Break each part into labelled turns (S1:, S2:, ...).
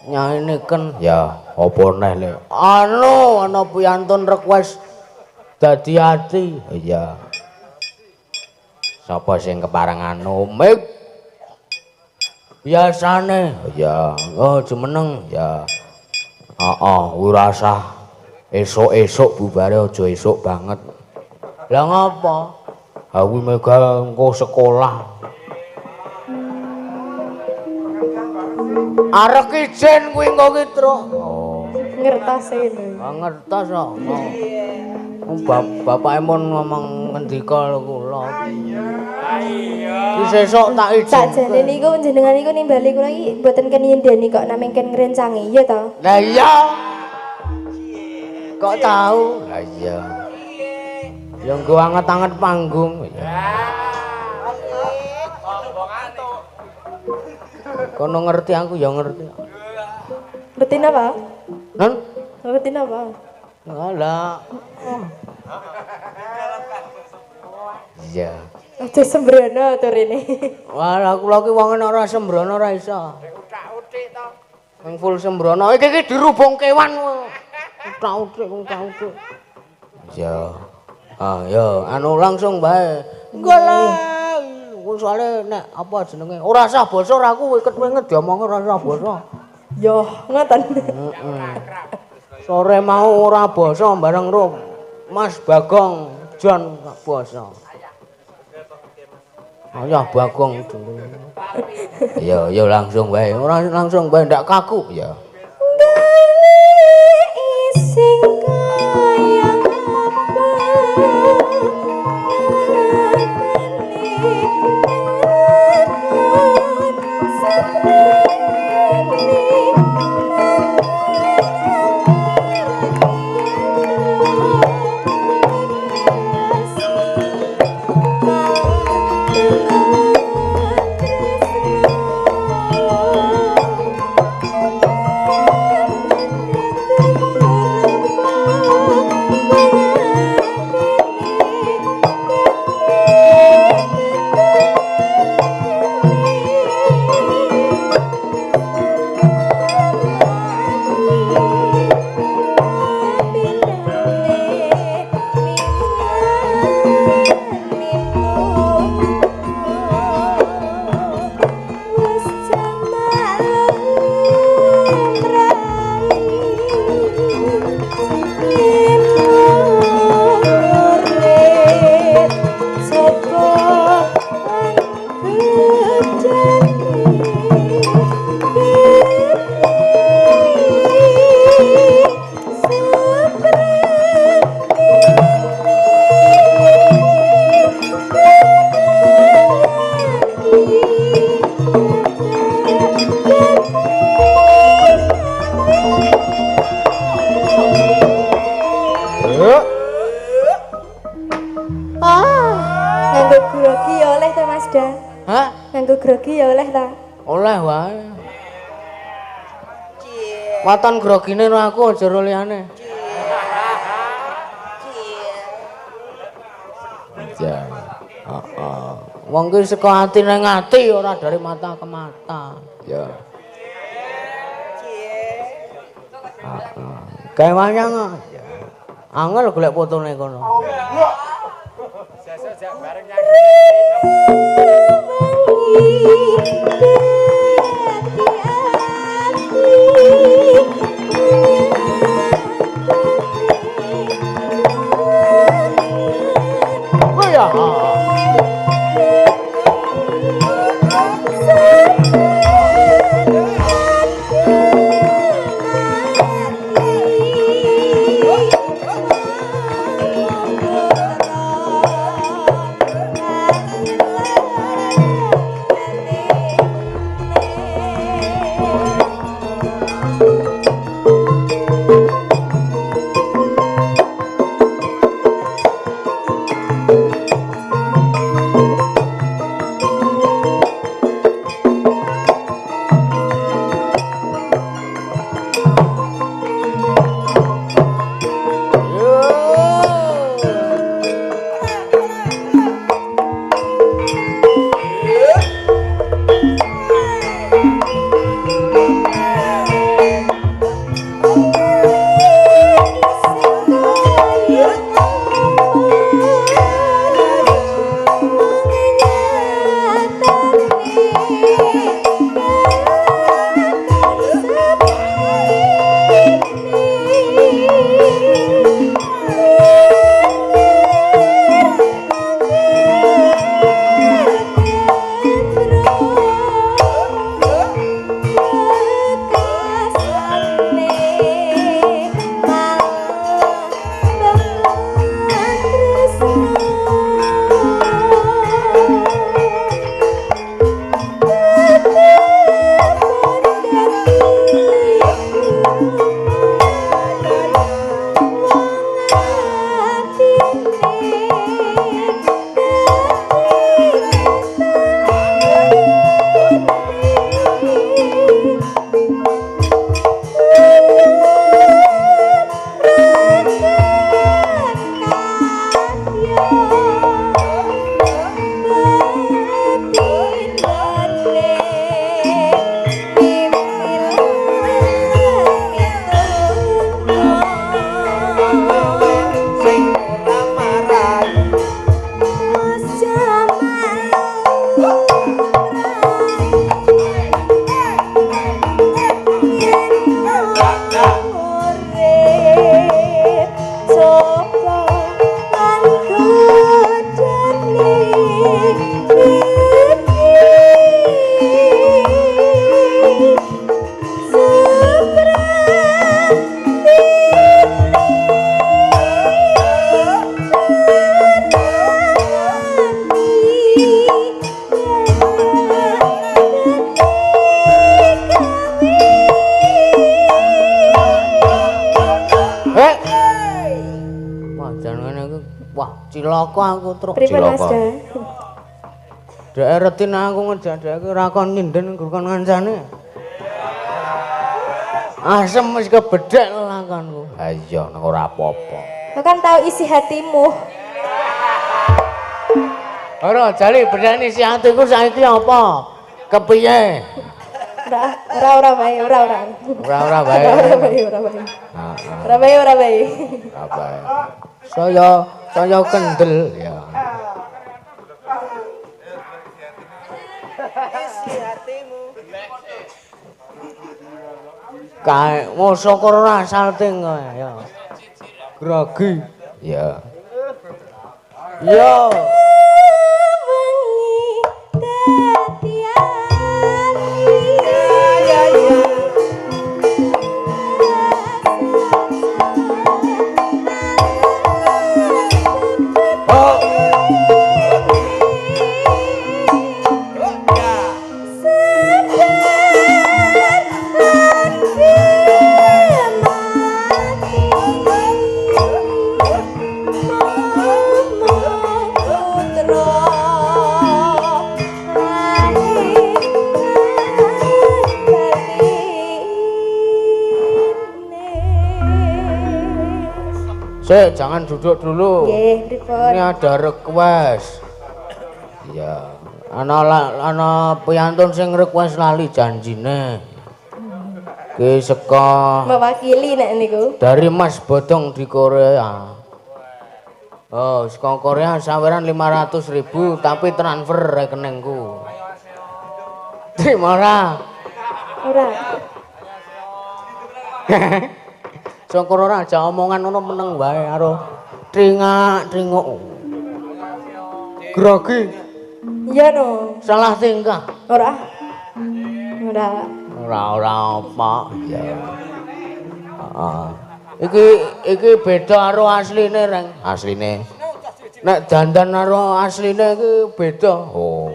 S1: Nyaine ken ya apa neh le? Anu ana piyantun request dadi ati. Iya. Sapa sing keparengan Mik? Biasane. Iya. Oh jumeneng ya. Heeh, ora usah esuk-esuk bubare aja esuk banget. Lah ngapa? Ha kuwi mega engko sekolah. Arek ijen kuwi engko ki, Truk. Oh.
S2: Ngertose lho.
S1: Ah ngertos kok. Wong bapake mun ngomong ngendika kula.
S3: Iya.
S1: Ki sesuk tak ijen.
S2: Sakjane niku jenengan niku nimbali kula iki mboten ken nyindeni kok namung ken ngrencangi, iya to?
S1: Lah iya. Kok tahu? Lah iya. Ya nggo anget-anget panggung. Kono ngerti aku ya ngerti.
S2: Ngerti napa?
S1: Nun?
S2: Ngerti napa?
S1: Alah. Iya.
S2: Aja sembrono turine.
S1: Wah, kula ki wong nek ora sembrono ora iso.
S3: Utak-utik to.
S1: Wong full sembrono iki iki dirubung kewan. Utak-utik, utak-utik. Iya. Ah, ya, anu langsung bae. Golek. Soale nek apa jenenge ora usah basa ora aku wiket winget diomongi ora usah basa.
S2: Yo, ngoten.
S1: Heeh. Sore mau ora basa bareng ro Mas Bagong John gak basa. Ayah Bagong dulu. Ya, ya langsung bae. Ora langsung bae ndak kaku ya.
S2: Sing kaya apa? Nganggo grogi ya oleh ta Mas Da?
S1: Hah?
S2: Nganggo grogi ya oleh ta?
S1: Oleh wae. Waton grogine ro aku aja ro liyane. Ya. Heeh. Wong ki saka ati nang ati ora dari mata ke mata. Ya. Heeh. Gawe wayang kok. Angel golek fotone kono.
S3: Sesuk bareng
S1: Nyang. Cilaka aku truk.
S2: Pripun Mas
S1: Cilaka.
S2: Da?
S1: Dek reti nek aku ngejak dhek ora kon nyinden kon ngancane. Asem wis kebedhek lakonku. Ha iya nek ora apa-apa.
S2: Aku kan tahu isi hatimu.
S1: Ora jali bedane isi hatiku saiki apa? Kepiye?
S2: Ora, ora ora bae, ora ora.
S1: Ora ora bae.
S2: Ora bae, ora bae.
S1: Heeh.
S2: Ora bae, ora bae.
S1: Ora bae. Saya saya kendel ya.
S3: Isi hatimu.
S1: Kae mau syukur ora salting kowe ya. Grogi. Ya. Yo.
S2: Wengi dadi ali.
S3: Ya ya.
S1: Oh.
S3: Ya.
S1: Sik, jangan duduk dulu.
S2: Nggih, pripun?
S1: Ini ada request. Iya. Ana ana piyantun sing request lali janjine. Ki saka
S2: Mewakili nek niku.
S1: dari Mas Bodong di Korea. Oh, saka Korea saweran 500.000 tapi transfer rekeningku. Terima ora?
S2: Ora.
S1: Syukur ora aja omongan ngono meneng wae karo tringak-tringuk. Grogi,
S2: Iya no.
S1: salah tingkah.
S2: Ora. Ora.
S1: Ora ora apa. Ya. Heeh. Iki iki beda karo asline, Reng. Asline. Nek dandan karo asline iki beda. Oh.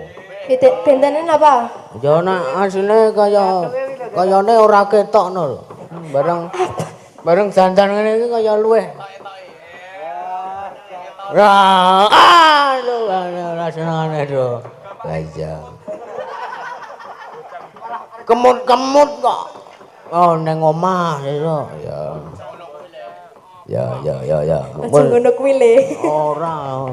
S2: Beda bentene napa?
S1: Ya nek asline kaya kayane ora ketok no lho. Bareng bareng dandan ngene iki kaya luweh. Ra, aduh, ora senengane do. Lah iya. Kemut-kemut kok. Oh, neng omah sesuk. Ya. Ya, ya, ya, ya.
S2: Aja ngono kuwi le.
S1: Ora.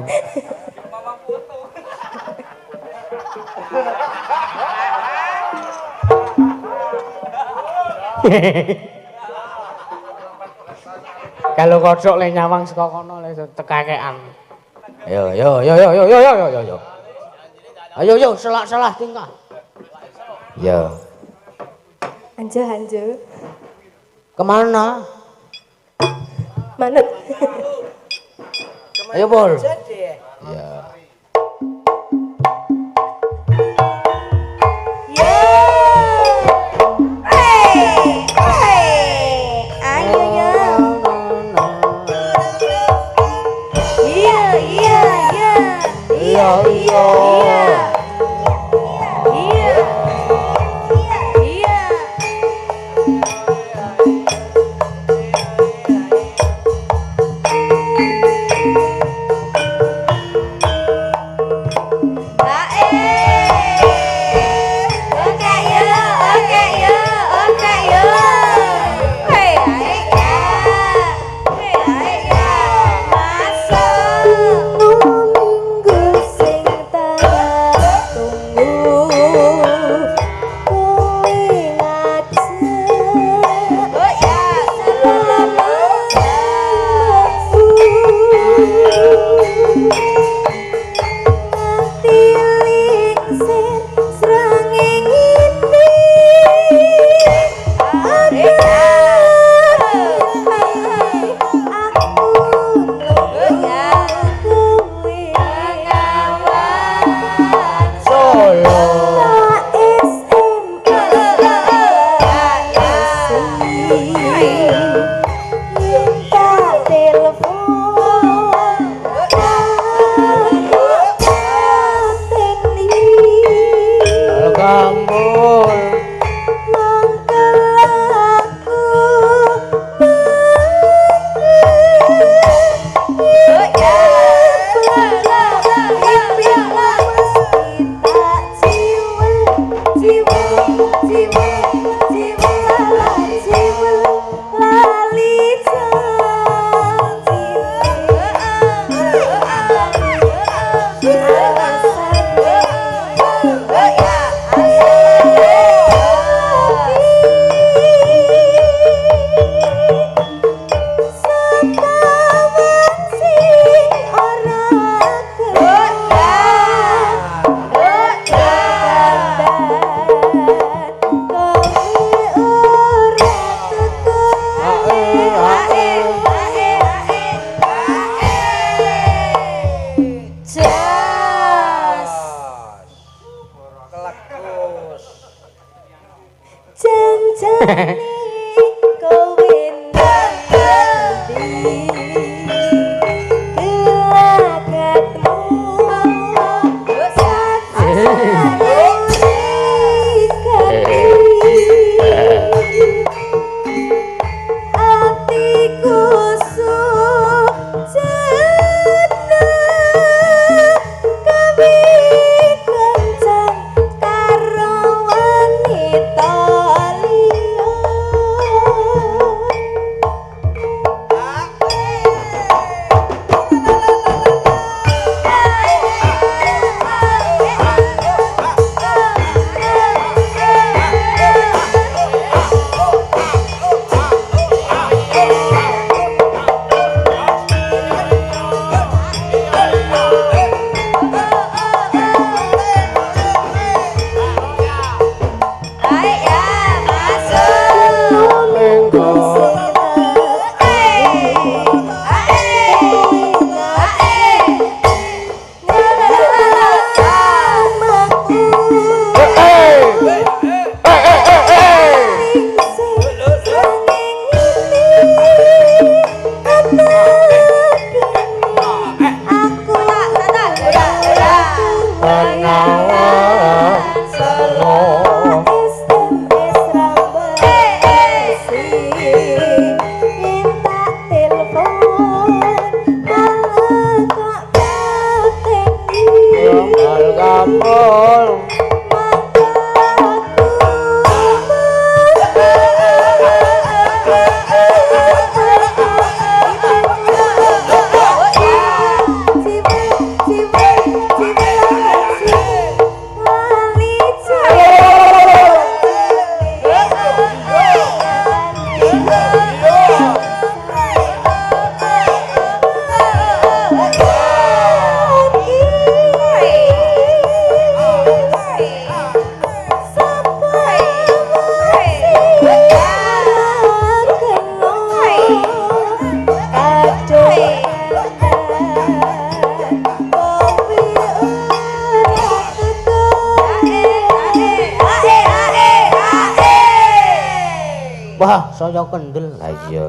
S1: Kalau kodhok le nyawang saka kono le tekakean. Ayo yo yo yo yo yo yo yo yo. Ayo yo selak-salah tingkah. Ya.
S2: Anjo anjo.
S1: Kemana?
S2: Manut.
S1: Ayo Pol.
S3: Jadi.
S1: Ya.
S2: Yo. Hey, hey. Ayo yo. Iya iya iya. Iya iya iya. Iya. Iya. Kowe ngendi gelagatmu atiku sujana kawi kencan karo wanita liya.
S1: Wah, saya kendel. Lah iya.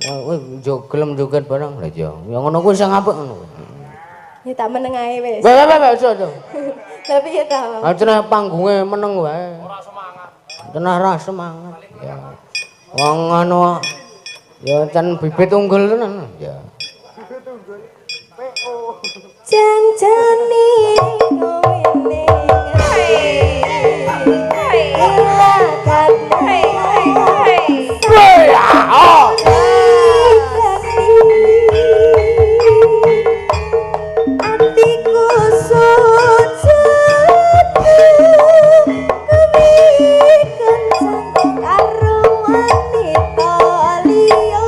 S1: Wah, gelem joget barang. Lah iya. Ya ngono kuwi sing apik ngono.
S2: Ya tak meneng ae wis.
S1: Weh weh weh aja aja.
S2: Lah piye ta?
S1: Ha cenah panggunge meneng wae. Ora semangat. Cenah ra semangat. Ya. Wong ngono ya cen bibit unggul tenan. Ya.
S3: Bibit unggul. PO.
S2: Janjane kowe ning atiku sujud kuwi kencan karo wanita liya.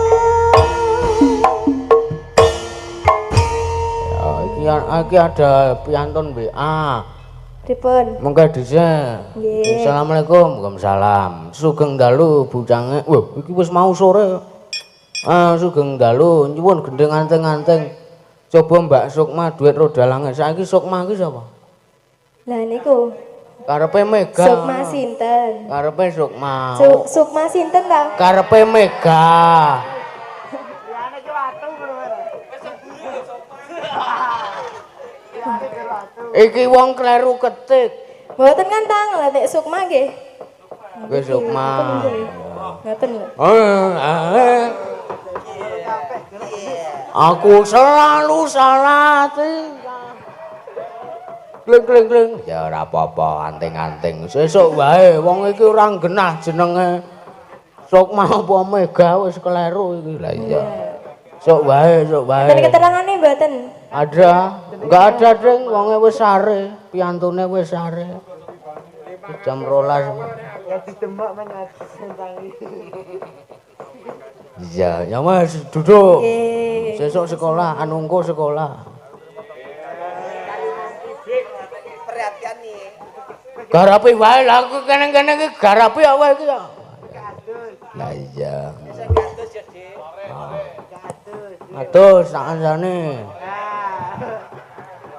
S1: Ya iki ada piantun WA.
S2: Pripun?
S1: Monggo dhisik. Assalamualaikum. Waalaikumsalam. Sugeng dalu bucange. Wah, iki wis mau sore. Ah, sugeng dalu nyuwun gendheng anting-anting. Coba Mbak Sukma duit roda langit. Saiki Sukma iki sapa?
S2: Lah niku.
S1: Karepe Mega.
S2: Sukma sinten?
S1: Karepe Sukma.
S2: Sukma sinten ta?
S1: Karepe Mega.
S3: Liyane iki watu ngono.
S1: Iki wong kleru ketik.
S2: Mboten kan tang lah nek Sukma nggih.
S1: Nggih Sukma.
S2: Ngoten lho.
S1: Aku selalu salah tingkah. Kling kling kling. Ya ora apa-apa, anting-anting. Sesuk wae wong iki ora genah jenenge. Sukma apa Mega wis kleru iki. Lah iya. Sok wae, sok wae.
S2: Enten keterangane mboten?
S1: Ada. Enggak ada, Ding. Wonge wis sare, piantune wis sare. Jam 12.
S3: Ya didemek men tangi.
S1: Iya, ya Mas, duduk.
S2: Nggih.
S1: Sesuk sekolah, anu engko sekolah.
S3: Perhatian nih.
S1: Garapi wae lah aku kene-kene iki garapi awake iki ya. Lah iya.
S3: Kados ya, Dik.
S1: Atus sak kancane.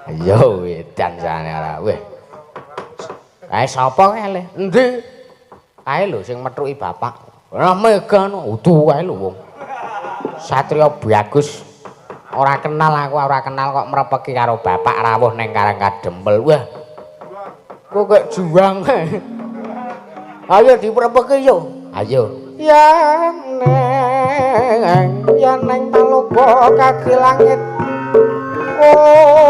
S1: Iya wedan sane ora. Weh. Kae sapa kae le? Endi? Kae lho sing metruki bapak. Lah mega no udu kae lho wong. Satria bagus. Ora kenal aku, ora kenal kok mrepeki karo bapak rawuh ning Karang Kadempel. Wah. Kok kek juang. Ayo diprepeki yo. Ayo. Ya neng taloka kaki langit. Oh.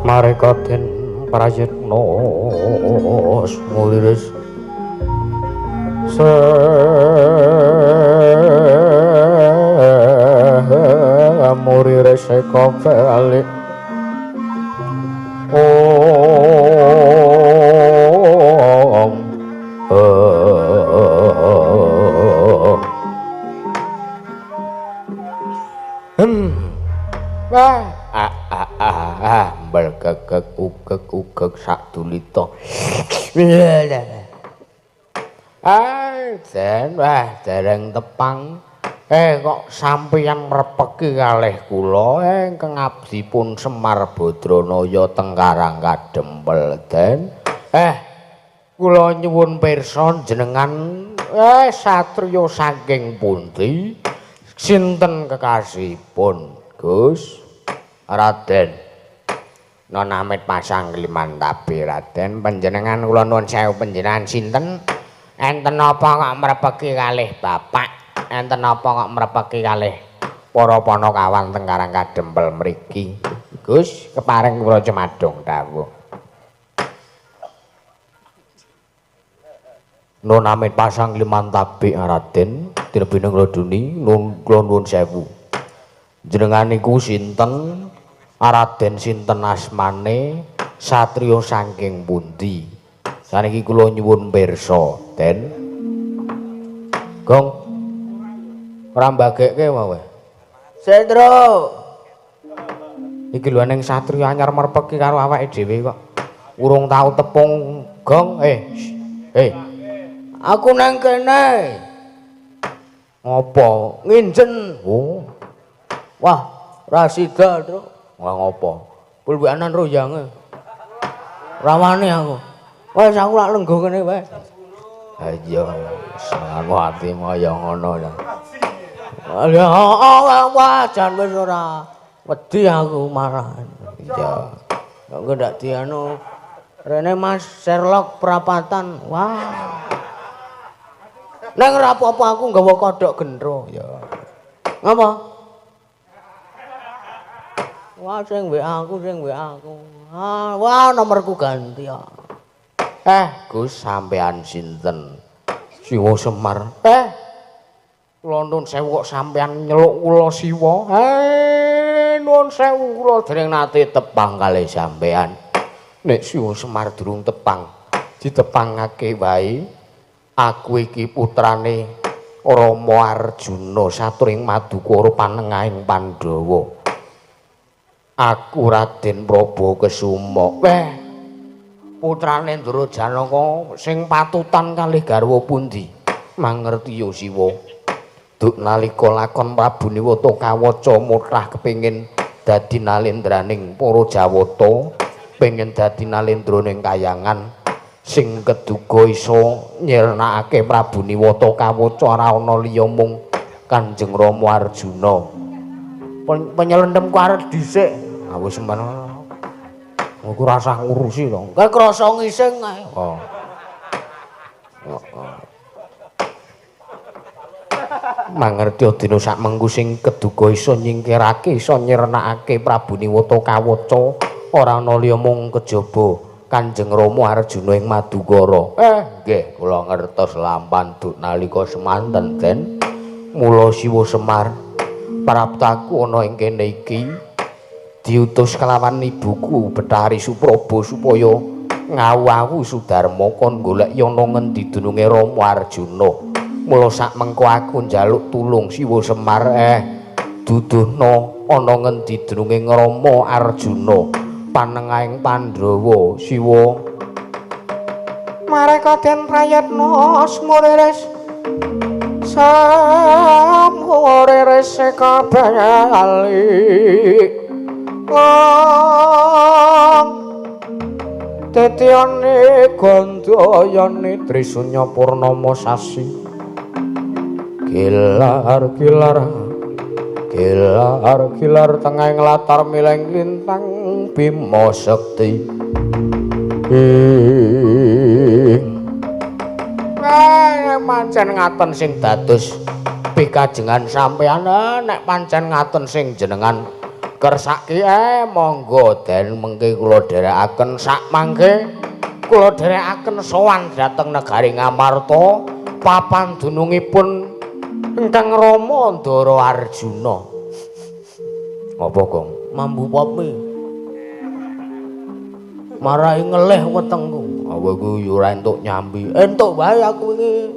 S1: Mareka den prayitna smuliris semuriris eka balik om wah bergegek ugek-ugek sak dulita. Ah, den wah dereng tepang. Kok sampeyan mrepeki kalih kula ingkang abdi pun Semar Badranaya teng Karang Kadempel, Den. Kula nyuwun pirsa jenengan satriya saking pundi? Sinten kekasihipun, Gus? Raden. Non amit pasang liman tabi Raden, panjenengan kula nuwun sewu panjenengan sinten? Enten napa kok mrepeki kalih bapak? Enten napa kok mrepeki kalih para panakawan teng Karang Kadempel mriki? Gus, kepareng kula cemadong dawuh. Non amit pasang liman tabi Raden, tinebine kula duni, kula nuwun sewu. Jenengan niku sinten? Raden sinten asmane, satriya saking pundi? Saniki kula nyuwun pirsa, Den. Gong. Ora mbagekke wae. Sendro. Iki lho ning satriya anyar merpeki karo awake dhewe kok. Urung tau tepung, Gong. Aku nang kene. Ngopo? Nginjen. Oh. Wah, rasida, Truk. Wah ngopo? Pulwekanan royange. Rawane aku. Wes aku lak lenggo kene wae. Ha iya, senengmu atimu ya ngono ya. Ya wah, jan wis ora wedi aku marah. Iya. Kok ndak dianu rene Mas Sherlock perapatan. Wah. Neng ora apa-apa aku nggawa kodhok gendro ya. Ngapa? Wah sing WA aku, sing WA aku. Ah, wah nomorku ganti ya. Gus sampean sinten? Siwa Semar. Kula nuwun sewu kok sampean nyeluk kula Siwa. Nuwun sewu kula dereng nate tepang kalih sampean. Nek Siwa Semar durung tepang, ditepangake wae. Aku iki putrane Rama Arjuna saturing Madukara panengahing Pandhawa. Aku Raden Prabu Kesuma. Weh, putrane Ndara Janaka sing patutan kalih garwa pundi? Mangerti ya Siwa. Duk nalika lakon Prabu Niwata kawaca mothah kepengin dadi nalendraning para Jawata, pengin dadi nalendraning kayangan. Sing keduga iso nyirnakake Prabu Niwata kawaca ora ana liya mung Kanjeng Rama Arjuna. Penyelendem ku arep dhisik. Ah wis semban. Aku ora usah ngurusi to. Kae krasa ngising kae. Oh. Heeh. Mangerti dina sak mengku sing keduga iso nyingkirake, iso nyirnakake Prabu Niwata kawaca ora ana liya mung kejaba Kanjeng Rama Arjuna ing Madukara. Nggih, kula ngertos lampan duk nalika semanten, Den. Mula Siwa Semar praptaku ana ing kene iki diutus kelawan ibuku Bethari Supraba supaya ngawu-awu Sudarma kon golek yana ngendi dununge Rama Arjuna. Mula sak mengko aku njaluk tulung Siwa Semar, duduhna ana ngendi dununge Rama Arjuna. Panengahing Pandhawa Siwa. Mareka den prayatna smureres samurires kabali lang tetiane gandayane Trisunya Purnama sasi gilar gilar gilar gilar tengahing latar mileng lintang Bima Sekti. Pancen ngaten sing dados pikajengan sampean, nek pancen ngaten sing jenengan kersake, monggo den mengke kula dherekaken sak mangke kula dherekaken sowan dhateng negari Ngamarta papan dunungipun ingkang Rama Ndara Arjuna. Apa, Gong? Mambu popi. Marai ngelih wetengku. Awe ku yo ora entuk nyambi. Entuk wae aku iki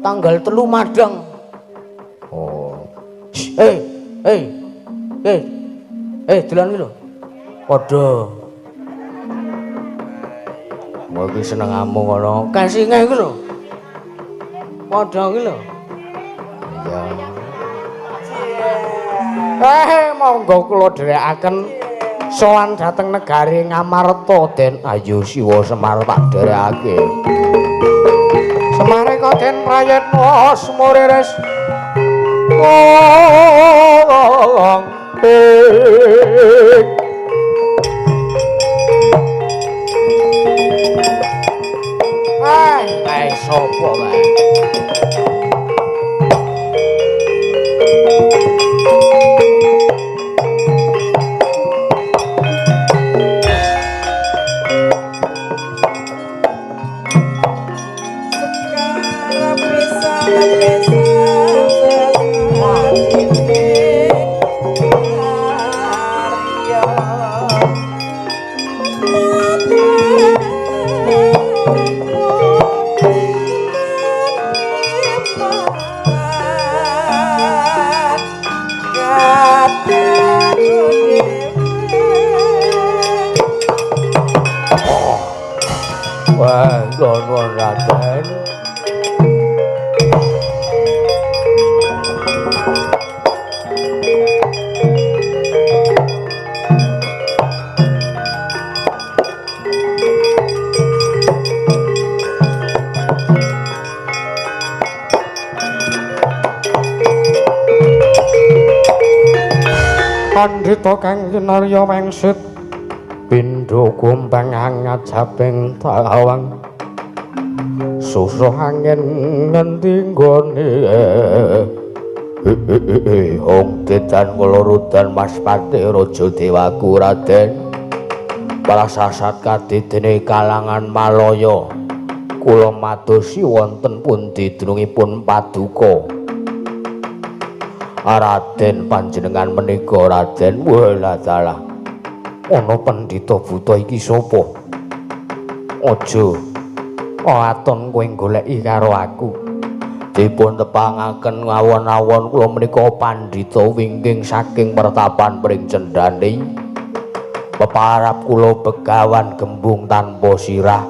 S1: tanggal 3 madang. Oh. Dolan iki lho. Padha. Kowe iki senengamu ngono. Kasinge iku lho. Padha iki lho. Iya. Monggo kula dherekaken sowan dhateng negari Ngamarta, Den. Ayo Siwa Semar tak dherekake. Semareka den prayitna sumurires. Kae sapa kae? Wah, nuwun Raden. Pandhita kang kinarya wangsit pindha kumbang ngajaping tawang susuh angin ngendi nggone hong dedan kula Mas Patih Raja Dewaku Raden prasasat kadidene kalangan Malaya kula madosi wonten pundi dunungipun paduka Raden panjenengan menika Raden wala dalah ana pendhita buta iki sapa aja aton kowe goleki karo aku dipun tepangaken awon-awon kula menika pandhita wingking saking pertapan Pring Cendhani peparap kula Begawan Gembung tanpa sirah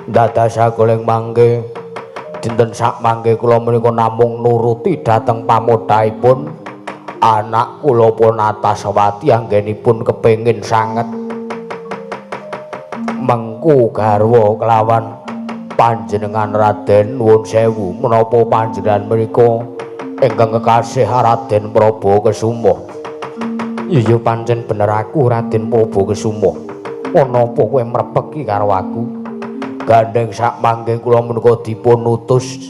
S1: dados goleng mangke dinten sak mangke kula menika namung nuruti dhateng pamodhaipun anak kula pun Ataswati anggenipun kepengin sanget mengku garwa kelawan panjenengan Raden nuwun sewu menapa panjenengan menika ingkang kekasih Raden Prabu Kesuma. Iya pancen bener aku Raden Prabu Kesuma. Ana apa kowe mrepeki karo aku? Gandeng sak mangke kula menika dipun utus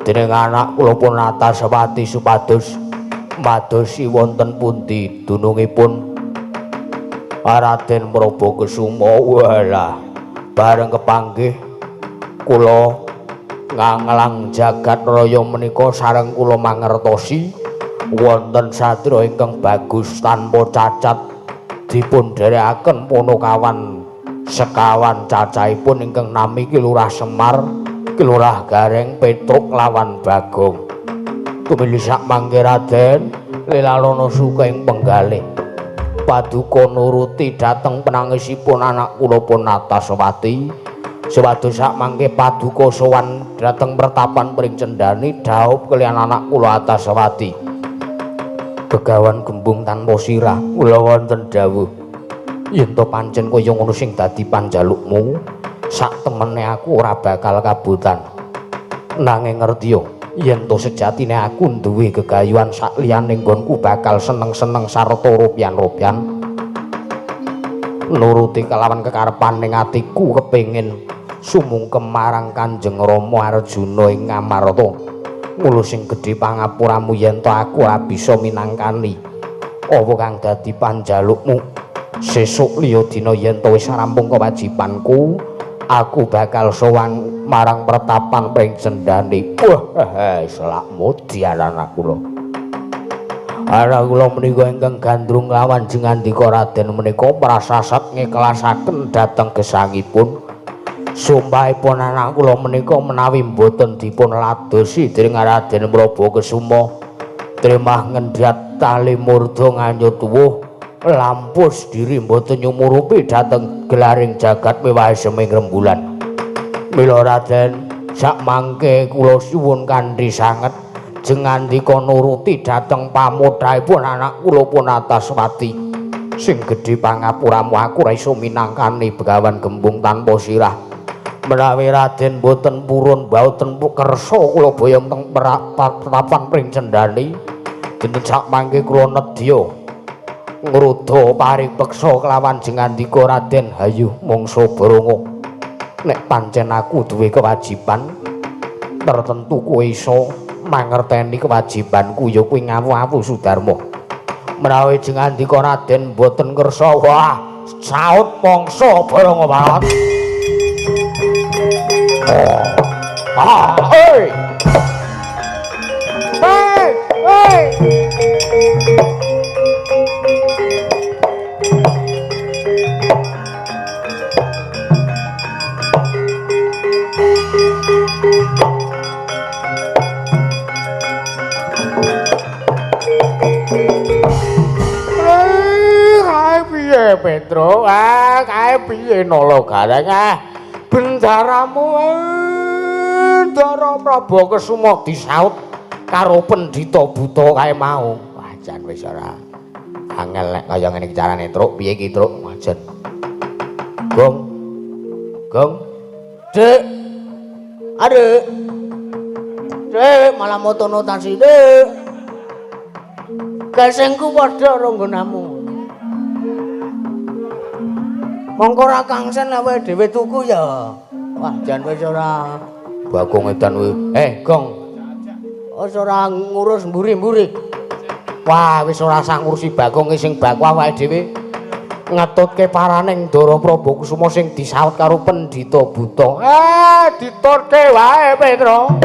S1: dening anak kula pun Ataswati supados madosi wonten pundi dunungipun Raden Prabu Kesuma. Walah bareng kepanggih kula nganglang jagat raya menika sareng kula mangertosi wonten satriya ingkang bagus tanpa cacat dipun dherekaken punakawan sekawan cacahipun ingkang nami Ki Lurah Semar, Ki Lurah Gareng, Petruk lawan Bagong. Tumili sak mangke Raden lilalana suka ing penggalih paduka nuruti dhateng penangisipun anak kula pun Ataswati. Supados sak mangke paduka sowan dhateng pertapan Pring Cendhani dhaup kaliyan anak kula Ataswati. Begawan Gembung tanpa sirah kula wonten dawuh yen to pancen kaya ngono sing dadi panjalukmu sak temene aku ora bakal kabutan. Nanging ngertiya yen to sejatine aku duwe gegayuhan sak liyane nggonku bakal seneng-seneng sarta rupian-rupian nuruti kelawan kekarepan ning atiku kepengin sumungkem marang Kanjeng Rama Arjuna ing Ngamarta. Mula sing gedhe pangapuramu yen to aku ora bisa minangkani apa kang dadi panjalukmu. Sesuk liya dina yen to wis rampung kewajibanku, aku bakal sowan marang pertapan Pring Cendhani. Wah, selakmu diaran aku lho. Ana kula menika ingkang gandrung lawan jengandika Raden menika prasasat ngiklasaken dhateng gesangipun. Sumpahipun anak kula menika menawi mboten dipun ladosi dening Raden Prabu Kesuma, tremah ngendhat tali murda nganyut tuwuh lampus diri mboten nyumurupi dhateng gelaring jagat mewah seming rembulan. Mila Raden sak mangke kula suwun kanthi sanget jengandika nuruti dhateng pamodhaipun anak kula pun Ataswati. Sing gedhe pangapuramu aku ora iso minangkani Begawan Gembung tanpa sirah. Menawi Raden mboten purun mboten kersa kula boyong teng pertapan Pring Cendhani, dinten sak mangke kula nedya ngruda paripeksa kelawan jengandika Raden. Hayuh mangsa branga, nek pancen aku duwe kewajiban tertentu kowe iso mangerteni kewajibanku ya kuwi ngawu-awu Sudarma. Menawi jengandika Raden mboten kersa, wah saut mangsa branga banget. Ah, hey. Hey, hey. Kae piye Petro? Ah, kae piye Nala Gareng? Ah, bendaramu Ndara Prabu Kesuma disaut karo pendhita buta kae mau. Wah, jan wis ora angel nek kaya ngene iki carane, Truk. Piye iki, Truk? Wah, jan. Gong. Gong. Dik. Adik. Dik, malah moto notasi, Dik. Gasingku padha karo nggonamu. Mongko ora kangsen awake dhewe tuku ya. Wah, jan wis ora Bagong edan kuwi. Eh, Gong. Wis ora ngurus mburi-mburi. Wah, wis ora usah ngurusi Bagong sing baku awake dhewe. Ngetutke paraning Ndara Prabu Kusuma sing disaut karo pendhita buta. Eh, diturke wae, Petro.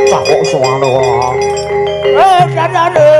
S1: Cah kok soano kok. Eh, dadane.